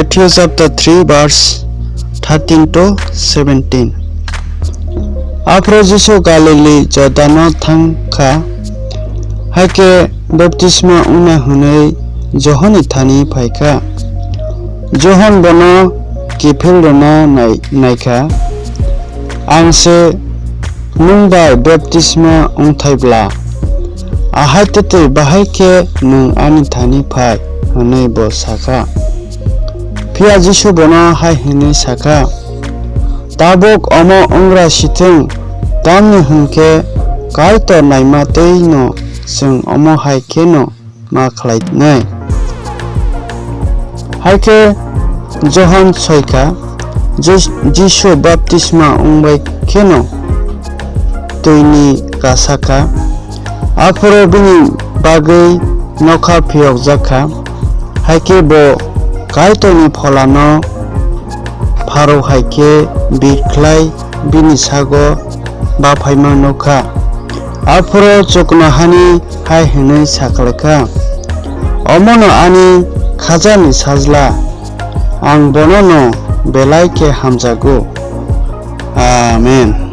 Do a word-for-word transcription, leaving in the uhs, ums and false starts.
Matthew chapter three, verse thirteen to seventeen. Aphuru Jisu Galili Jordano thang kha, hai khe baptisma wngna hwnwi Johonni thani phai kha. Johon bono kiphil rwna nai-, nai kha, "Ang se nwng bai baptisma wngthai bla, ahai twtwi bahai khe nwng ani thani phai?" hwnwi bo sa kha. Phiya Jisu bono hai hwnwi sa kha, "Tabuk omo wng ra si thung, tamni hwn khe Kaitor naima twi'-no chwng omo hai kheno ma khlainai." Hai khe Johon soi kha, Jis-, Jisu baptisma wng bai kheno twini kasa kha, aphuru bini bagwi nokha phiyokjak kha. Hai khe bo Kaitorni Pholano pharo hai khe birkhlai bini sago baphaima nuk kha. Aphuru chuknohani hai hwnwi sa khlai kha, "Omono ani Khajani Sajla, ang bonono belai khe hamjago." Amen.